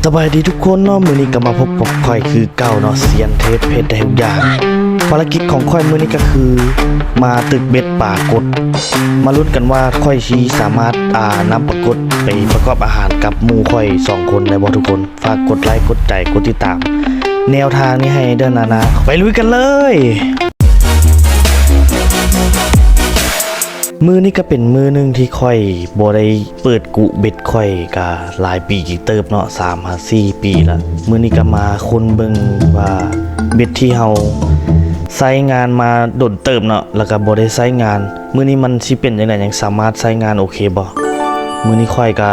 ສະບາຍດີທຸກຄົນເນາະ, ມື້ນີ້ກໍມາພົບກັບຂ້ອຍຄືເກົ່າເນາະ, ຊຽນເທບເຮັດໄດ້ທຸກຢ່າງ. ພາລະກິດຂອງຂ້ອຍມື້ນີ້ກໍຄືມາຕຶກເບັດປາກົດ. ມາລຸ້ນກັນວ່າຂ້ອຍຊິສາມາດ ອ່າ ນຳປາກົດໄປປະກອບອາຫານກັບໝູ່ຂ້ອຍສອງຄົນໄດ້ບໍ່ທຸກຄົນ? ຝາກກົດໄລກ໌ ກົດໃຈ ກົດຕິດຕາມແນວທາງນີ້ໃຫ້ເດີນານາ. ໄປລຸຍກັນເລີຍ! ມື້ນີ້ກໍເປັນມື້ໜຶ່ງທີ່ຂ້ອຍບໍ່ໄດ້ເປີດກຸເບັດຂ້ອຍກະຫຼາຍປີກີເຕີບເນາະ, ສາມຫາສີ່ປີລະ. ມື້ນີ້ກໍມາຄົ້ນເບິ່ງວ່າເບັດທີ່ເຮົາໃຊ້ງານມາດົນເຕີບເນາະ ແລ້ວກໍບໍ່ໄດ້ໃຊ້ງານ, ມື້ນີ້ມັນຊິເປັນຈັ່ງໃດ, ຍັງສາມາດໃຊ້ງານໂອເຄບໍ່? ມື້ນີ້ຂ້ອຍກໍ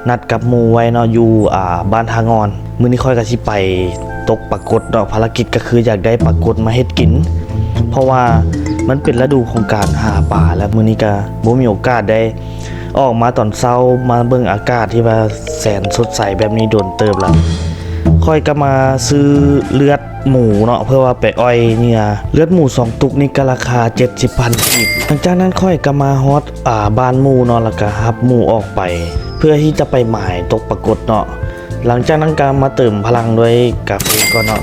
ນັດກັບໝູ່ໄວ້ເນາະ ຢູ່ ອ່າ ບ້ານທ່າງ່ອນ. ມື້ນີ້ຂ້ອຍກໍຊິໄປຕົກປາກົດເນາະ, ພາລະກິດກໍຄືຢາກໄດ້ປາກົດມາເຮັດກິນ ເພາະວ່າມັນເປັນລະດູຂອງການຫາປາແລ້ວ. ມື້ນີ້ກໍບໍ່ມີໂອກາດໄດ້ອອກມາຕອນເຊົ້າ ມາເບິ່ງອາກາດທີ່ວ່າແສນສົດໃສແບບນີ້ດົນເຕີບແລ້ວ. ຂ້ອຍກໍມາຊື້ເລືອດ ໝູເນາະ ເພື່ອວ່າໄປອ້ອຍເຫຍື່ອ. ເລືອດໝູສອງຕຸກນີ້ກໍລາຄາເຈັດສິບພັນກີບ. ຫຼັງຈາກນັ້ນຂ້ອຍກໍມາຮອດ ອ່າ ບ້ານໝູເນາະ ແລ້ວກໍຮັບໝູອອກໄປ ເພື່ອທີ່ຈະໄປໝາຍຕົກປາກົດເນາະ. ຫຼັງຈາກນັ້ນກໍມາເຕີມພະລັງດ້ວຍກາເຟກ່ອນເນາະ.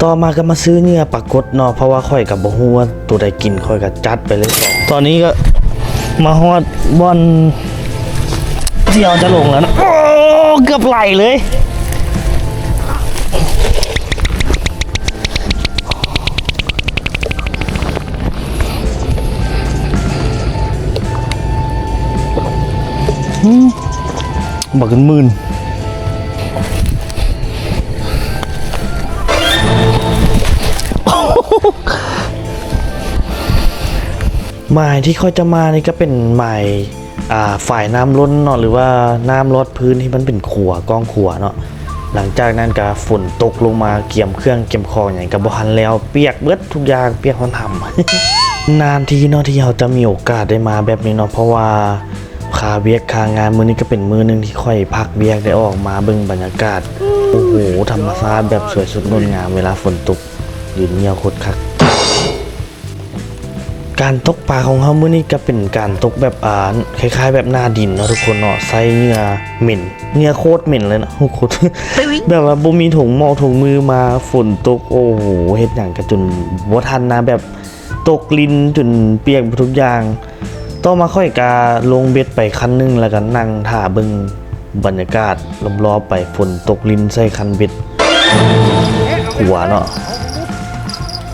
ຕໍ່ມາກໍມາຊື້ເຫຍື່ອປາກົດເນາະ ເພາະວ່າຂ້ອຍກໍບໍ່ຮູ້ວ່າໂຕໃດກິນ ຂ້ອຍກໍຈັດໄປເລີຍສອງ. ຕອນນີ້ກໍມາຮອດບ່ອນ ທີ່ເຮົາຈະລົງແລ້ວນະ. ໂອ້ ເກືອບໄຫຼເລີຍ. ອືມ ບັກເງິນໝື່ນ. ໝາຍທີ່ຂ້ອຍຈະມານີ້ກໍເປັນໝາຍ ອ່າ ຝາຍນ້ຳລົ້ນເນາະ ຫຼືວ່ານ້ຳລອດພື້ນທີ່ມັນເປັນຂົວ ກ້ອງຂົວເນາະ. ຫຼັງຈາກນັ້ນກະຝົນຕົກລົງມາ ກຽມເຄື່ອງກຽມຂອງຫຍັງກະບໍ່ທັນແລ້ວ ປຽກເບິດທຸກຢ່າງ ປຽກຮອດຫຳ. ນານທີເນາະທີ່ເຮົາຈະມີໂອກາດໄດ້ມາແບບນີ້ເນາະ ເພາະວ່າຄາວຽກຄາງານ. ມື້ນີ້ກະເປັນມື້ໜຶ່ງທີ່ຂ້ອຍພັກວຽກ ໄດ້ອອກມາເບິ່ງບັນຍາກາດ ໂອ້ໂຫ ທຳມະຊາດແບບສວຍສົດງົດງາມ ເວລາຝົນຕົກ ຢືນເຫຍື້ອໂຄດຄັກ. ການຕົກປາຂອງເຮົາມື້ນີ້ກໍເປັນການຕົກແບບ ອ່າ ຄ້າຍໆ ແບບໜ້າດິນເນາະທຸກຄົນເນາະ, ໃຊ້ເຫຍື່ອເໝັນ ເຫຍື່ອໂຄດເໝັນເລີຍນະທຸກຄົນ. ແບບວ່າບໍ່ມີຖົງໝອກຖົງມືມາ ຝົນຕົກ ໂອ້ໂຫ ເຮັດຫຍັງກໍຈົນບໍ່ທັນນະ, ແບບຕົກລິນຈົນປຽກເບິດທຸກຢ່າງ. ຕໍ່ມາຂ້ອຍກະລົງເບັດໄປຄັນໜຶ່ງ ແລ້ວກະນັ່ງຖ້າເບິ່ງບັນຍາກາດລອບໆໄປ, ຝົນຕົກລິນໃສ່ຄັນເບັດຂົວເນາະ.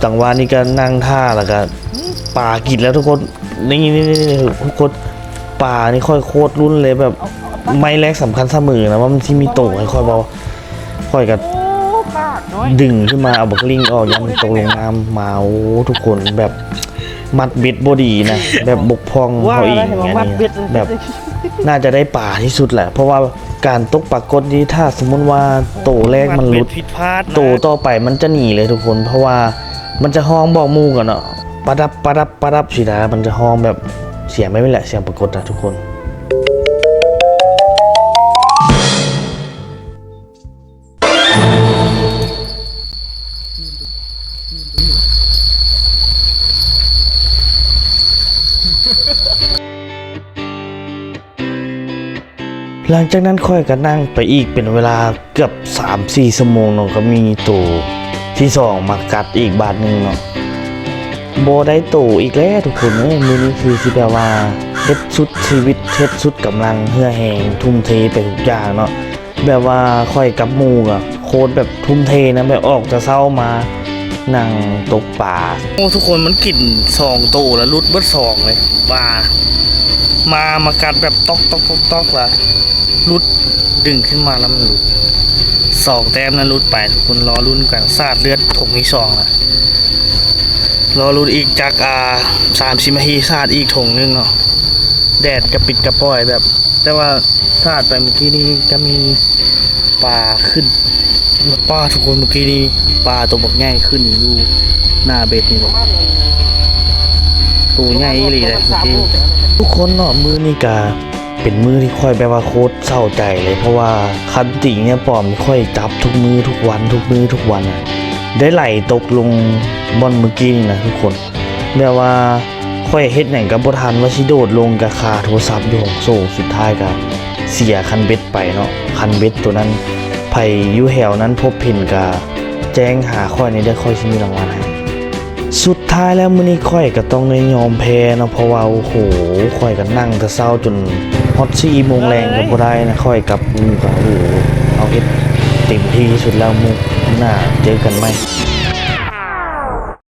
ຈັງຫວະນີ້ກະນັ່ງຖ້າ ແລ້ວກະປາກິນແລ້ວທຸກຄົນ. ນີ້ໆໆ ທຸກຄົນ, ປານີ້ຂ້ອຍໂຄດລຸ້ນເລີຍ, ແບບໄມ້ແລກສຳຄັນສະເໝີນະ ວ່າມັນຊິມີໂຕໃຫ້ຂ້ອຍບໍ່. ຂ້ອຍກໍດຶງຂຶ້ນມາເອົາບັກລິ້ງອອກ ຢ້ານມັນຕົກລົງນ້ຳມາ. ໂອ້ ທຸກຄົນ ແບບມັດເບັດບໍ່ດີນະ, ແບບບົກຜ່ອງເຮົາເອງ. ອັນນີ້ແບບໜ້າຈະໄດ້ປາທີ່ສຸດແຫຼະ, ເພາະວ່າການຕົກປາກົດນີ້ ຖ້າສົມມຸດວ່າໂຕແລກມັນຫຼຸດ ໂຕຕໍ່ໄປມັນຈະໜີເລີຍທຸກຄົນ, ເພາະວ່າມັນຈະຮ້ອງບອກໝູ່ກັນເນາະ, ປະດັບ ປະດັບ ປະດັບ ຊີ້ນະ. ມັນຈະຮ້ອງແບບສຽງແບບນີ້ແຫຼະ, ສຽງປາກົດນະທຸກຄົນ. ຫຼັງຈາກນັ້ນຂ້ອຍກໍນັ່ງໄປອີກເປັນເວລາເກືອບສາມສີ່ຊົ່ວໂມງເນາະ, ກໍມີໂຕທີສອງມາກັດອີກບາດໜຶ່ງເນາະ. ບໍ່ໄດ້ໂຕອີກແລ້ວທຸກຄົນເອີຍ. ມື້ນີ້ຄືຊິແບບວ່າເຮັດສຸດຊີວິດ ເຮັດສຸດກຳລັງເຫື່ອແຮງ ທຸ່ມເທໄປທຸກຢ່າງເນາະ. ແບບວ່າຂ້ອຍກັບໝູ່ກໍໂຄດແບບທຸ່ມເທນະ, ແບບອອກແຕ່ເຊົ້າມານັ່ງຕົກປາ. ໂອ້ ທຸກຄົນ, ມັນກິນສອງໂຕແລ້ວຫຼຸດເບິດສອງເລີຍ, ປາມາ ມາກັດແບບຕອກໆໆໆ ລະຫຼຸດ, ດຶງຂຶ້ນມາແລ້ວມັນຫຼຸດ. ສອງແຕ້ມນະຫຼຸດໄປ, ທຸກຄົນລໍລຸ້ນກັນ. ສາດເລືອດຖົງທີສອງລະ, ລໍລຸ້ນອີກຈັກ ອ່າ ສາມສິບນາທີ ສາດອີກຖົງໜຶ່ງເນາະ. ແດດກະປິດກະປ່ອຍແບບ, ແຕ່ວ່າ ສາດໄປມື້ກີ້ນີ້ກໍມີປາຂຶ້ນ, ປາ ທຸກຄົນ, ມື້ກີ້ນີ້ປາໂຕບັກໃຫຍ່ຂຶ້ນຢູ່ໜ້າເບັດນີ້ເນາະ, ໂຕໃຫຍ່ອີ່ຫຼີເດ້ມື້ກີ້. ທຸກຄົນເນາະ, ມື້ນີ້ກະເປັນມື້ທີ່ຂ້ອຍແບບວ່າໂຄດເສົ້າໃຈເລີຍ, ເພາະວ່າຄັນຕີເຫຍື່ອປອມ ຂ້ອຍຈັບທຸກມື້ທຸກວັນ ທຸກມື້ທຸກວັນນະ, ໄດ້ໄຫຼຕົກລົງບ່ອນມື້ກີ້ນີ້ນະທຸກຄົນ. ແບບວ່າ ຂ້ອຍເຮັດຫຍັງກໍບໍ່ທັນ ວ່າຊິໂດດລົງກໍຄາໂທລະສັບຢູ່ຫ້ອງໂສ້ ສຸດທ້າຍກໍເສຍຄັນເບັດໄປເນາະ. ຄັນເບັດໂຕນັ້ນ ໃຜຢູ່ແຖວນັ້ນພົບເຫັນກໍແຈ້ງຫາຂ້ອຍແດ່ເດີ້ ຂ້ອຍຊິມີລາງວັນໃຫ້. ສຸດທ້າຍແລ້ວມື້ນີ້ຂ້ອຍກໍຕ້ອງໄດ້ຍອມແພ້ເນາະ ເພາະວ່າ ໂອ້ໂຫ ຂ້ອຍກໍນັ່ງແຕ່ເຊົ້າຈົນຮອດສີ່ໂມງແລງກໍບໍ່ໄດ້ນະ. ຂ້ອຍກັບໝູ່ກໍ ໂອ້ໂຫ ເຮົາເຮັດເຕັມທີ່ທີ່ສຸດແລ້ວ ມື້ໜ້າເຈີກັນໃໝ່.